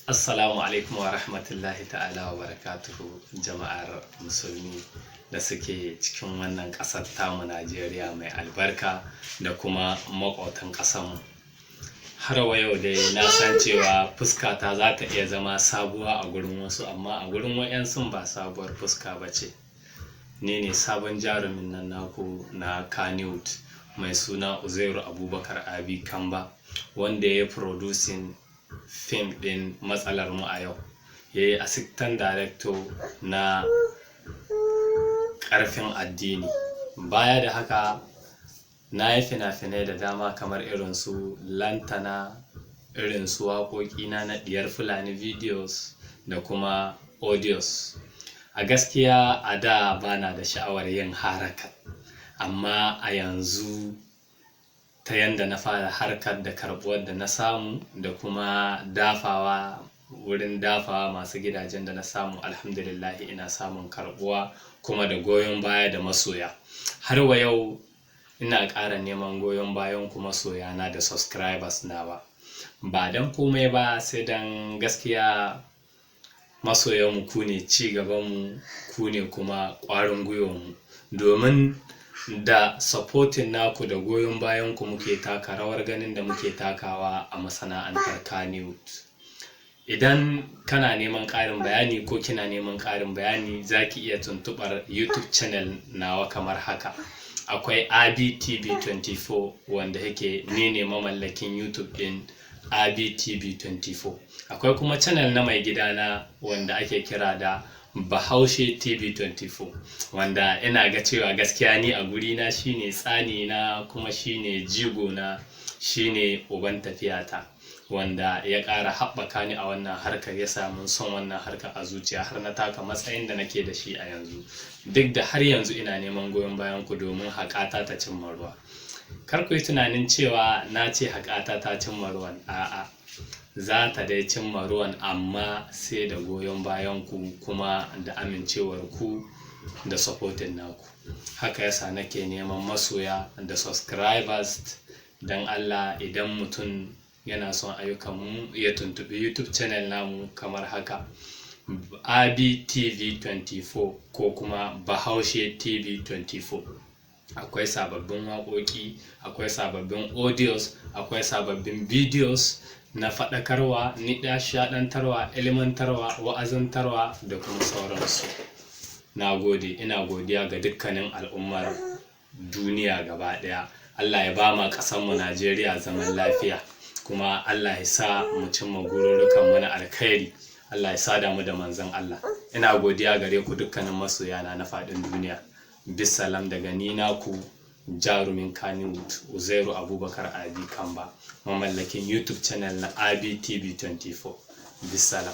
Assalamu alaikum wa rahmatullahi ta'ala wa barakatuhu, jama'ar musulmi da suke cikin wannan ƙasar tamu Najeriya mai albarka da kuma maƙotan ƙasarmu. Har wa yau dai na san cewa fuskata za ta iya zama sabuwa a gurin wasu, amma a gurin waƴansun ba sabuwar fuska ba ce. Ni ne sabon jarumin nan naku na Kannywood mai suna Uzairu Abubakar Abi Kamba, wanda ya yi producing fim ɗin Matsalar Mu a Yau. Ya yi assistant director na Ƙarfin Addini. Baya da haka, na yi fina-finai da dama kamar irin su Lantana, irin su waƙoƙina na Ɗiyar Fulani videos da kuma audios. A gaskiya, a da bana da sha'awar yin harkar, amma a yanzu, ta yanda na fara harkar da karɓuwar da na samu da kuma dafawa wurin dafawa masu gidajen da na samu, alhamdulillahi, ina samun karɓuwa kuma da goyon baya da masoya. Har wa yau ina ƙara neman goyon bayan ku masoyana da subscribers nawa. Ba don komai ba, sai don gaskiya masoyanmu ku ne ci gabanmu, ku ne kuma ƙwarin gwiwanmu. Domin da supporting naku da goyon bayan ku muke taka rawar ganin da muke takawa a masana'antar Kannywood. Idan kana neman ƙarin bayani ko kina neman ƙarin bayani, za ki iya tuntuɓar YouTube channel nawa kamar haka. Akwai Abi TV 24, wanda yake ni ne mamallakin YouTube ɗin Abi TV 24. Akwai kuma channel na mai gidana wanda ake kira da Bahaushe TV 24, wanda ina ga cewa gaskiya ni a gurina shine tsani na, kuma shine jigo na, shine uban tafiyata, wanda ya ƙara haɓaka ni a wannan harkar, ya samu son wannan harkar a zuciya har na taka matsayin da nake da shi a yanzu. Duk da har yanzu ina neman goyon bayan ku domin haƙata ta cimma ruwa. Kar ku yi tunanin cewa na ce haƙata ta cimma ruwan, a'a, za ta dai cimma ruwan, amma sai da goyon bayan ku kuma da amincewar ku da supporting naku. Haka yasa nake neman masoya da subscribers. Don Allah, idan mutum yana son ayyukanmu, ya tuntuɓi YouTube channel namu kamar haka: Abi TV 24 ko kuma Bahaushe TV 24. Akwai sababbin waƙoƙi, akwai sababbin audios, akwai sababbin videos na faɗakarwa, nishaɗantarwa, ilmantarwa, wa'azantarwa da kuma sauransu. Na gode, ina godiya ga dukkanin al'ummar duniya gaba ɗaya. Allah ya ba ma ƙasarmu Najeriya zaman lafiya, kuma Allah ya sa mu cimma bururukanmu na alkhairi. Allah ya sada mu da manzon Allah. Ina godiya gare ku dukkanin masoyana na faɗin duniya. Bisalam daga ni naku jarumin Kannywood Uzairu Abubakar Abi Kamba, mamallakin YouTube channel na Abi TV 24. Bisalam.